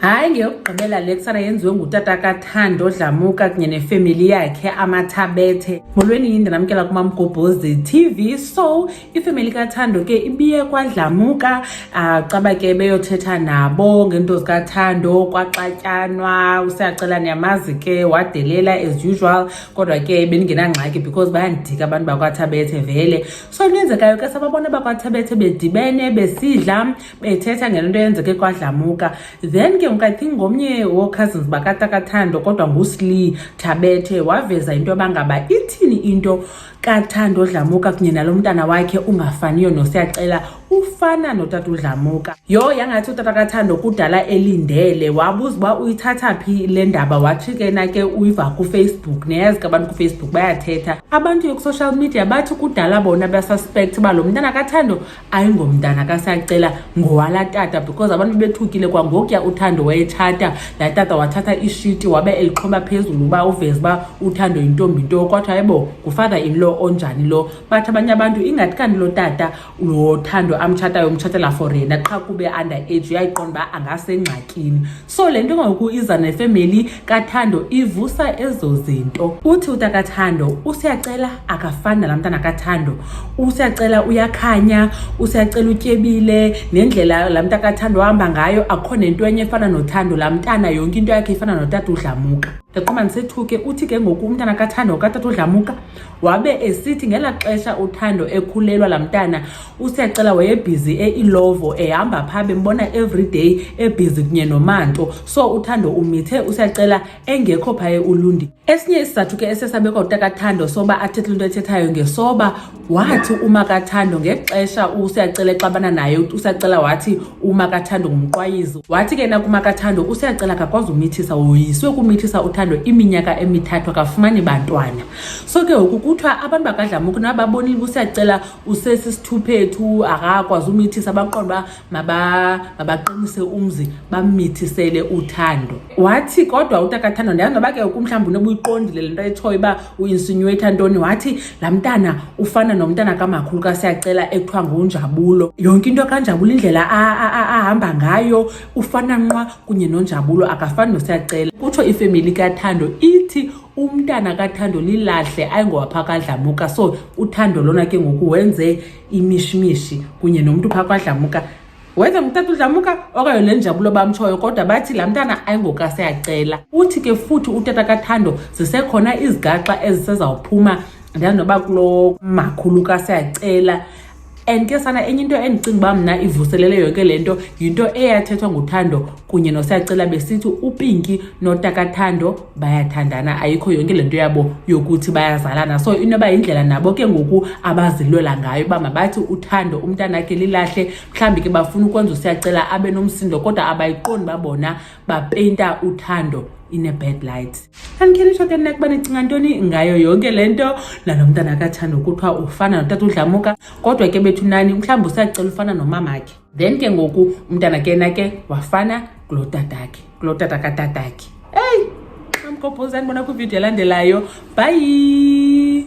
Hayi, ngeyokugqibela le kusana yenziwe ngutata kaThando Dlamuka kunye nefemeli yakhe amaThabethe. Molweni, ndinamkela kuMamgobhozi TV. So ifemeli kaThando ke ibiye kwaDlamuka, caba ke beyothetha nabo ngeento zikaThando, kwaxatyanwa. Usiyacela niyamazi ke, wadelela as usual, kodwa ke bendingenangxaki because bayandidika abantu bakwaThabethe vele. So into eyenzekayo ke, sababona bakwaThabethe bedibene, besidla, bethetha ngento eyenzeke kwaDlamuka. Then ke ngoku I think ngomnye woo-cousins bakatakaThando, kodwa nguSlee Thabethe, waveza into yoba ngaba ithini into kaThando Dlamuka kunye nalo mntana wakhe ungafaniyo noSiyacela, ufana notata uDlamuka. Yho, yangathi utata kaThando kudala elindele. Wabuza uba uyithatha phi le ndaba, wathi ke na ke uyiva kuFacebook. Niyayazi ke, abantu kuFacebook bayathetha, abantu ku-social media bathi kudala bona basuspect uba lo mntana kaThando ayingomntana kaSiyacela, ngowala tata, because abantu bethukile kwangokuya uThando wayetshata laa tata wathatha ishiti wabe elixhoma phezulu uba uveze uba uThando yintombi nto. Kwathiwa hayibo, ngufather in law onjani lo? Bathi abanye abantu ingathi kanti lo tata lo Thando amtshatayo umtshatela for yena qha, kube under age, uyayiqonda uba angasengxakini. So le nto ngoku iza nefemeli kaThando ivusa ezo zinto. Uthi utakaThando uSiyacela akafani nalaa mntana kaThando. USiyacela uyakhanya, uSiyacela utyebile, nendlela laa mntu kaThando ahamba ngayo akukho nento enye efana noThando. Laa mntana yonke into yakhe ifana notata uDlamuka. Ndaqomba ndisethuke. Uthi ke ngoku umntana kaThando katata uDlamuka. Wabe esithi ngelaa xesha uThando ekhulelwa laa mntana, uSiyacela wayebhizi eIlovo, ehamba phaa, bembona everyday ebhizi kunye noManto. So uThando umithe uSiyacela engekho phaya eUlundi. Esinye isizathu ke esesabekwa utakaThando soba athethe into ethethayo ngesoba wathi umakaThando ngexesha uSiyacela exabana naye, uSiyacela wathi umakaThando ngumqwayizi. Wathi ke nakumakaThando uSiyacela akakwazi umithisa, woyiswe kumithisa uThando iminyaka emithathu, akafumani bantwana. So ke ngoku kuthiwa abantu bakaDlamuka nababonile uSiyacela usesisithuphethu, akakwazi umithisa, baqonda uba mabaqinise umzi, bamithisele uThando. Wathi kodwa utakaThando, ndiyazi noba ke mhlawumbi unoba uyiqondile le nto ayitshoyo uba uinsinuate ntoni, wathi laa mntana ufana nomntana kamakhulu kaSiyacela ekuthiwa nguNjabulo. Yonke into kaNjabulo, indlela ahamba ngayo, ufana nqwa kunye noNjabulo, akafani noSiyacela. Kutsho ifemeli kaThando ithi umntana kaThando lilahle, ayingowapha kaDlamuka. So uThando lona ke ngoku wenze imishimishi kunye nomntu phaa kwaDlamuka, wenze ngutata uDlamuka okanye le Njabulo bamtshoyo, kodwa bathi laa mntana ayingokasiyacela. Uthi ke futhi utata kaThando zisekhona izigaxa ezisezawuphuma, ndiyazi noba kulo makhulu kaSiyacela. And ke sana, enye into endicinga uba mna ivuselele yonke le nto yinto eyathethwa nguThando kunye noSiyacela, besithi uPinki notakaThando bayathandana, ayikho yonke le nto yabo yokuthi bayazalana. So inoba yindlela nabo ke ngoku abazilwela ngayo uba mabathi uThando umntanakhe lilahle. Mhlawumbi ke bafuna ukwenza uSiyacela abe nomsindo, kodwa abayiqondi babona bapeyinta uThando in a bad light. Andikhe nitsho ke nina kuba nicinga ntoni ngayo yonke le nto nalo mntana kaThando kuthiwa ufana notata uDlamuka. Kodwa ke bethu nani, mhlawumbi usiyacela ufana nomamakhe, then ke ngoku umntana ke na ke wafana kulo tatakhe, kulo tata katatakhe. Eyi, Mamgobhozi, andibona kwividiyo elandelayo. Bye.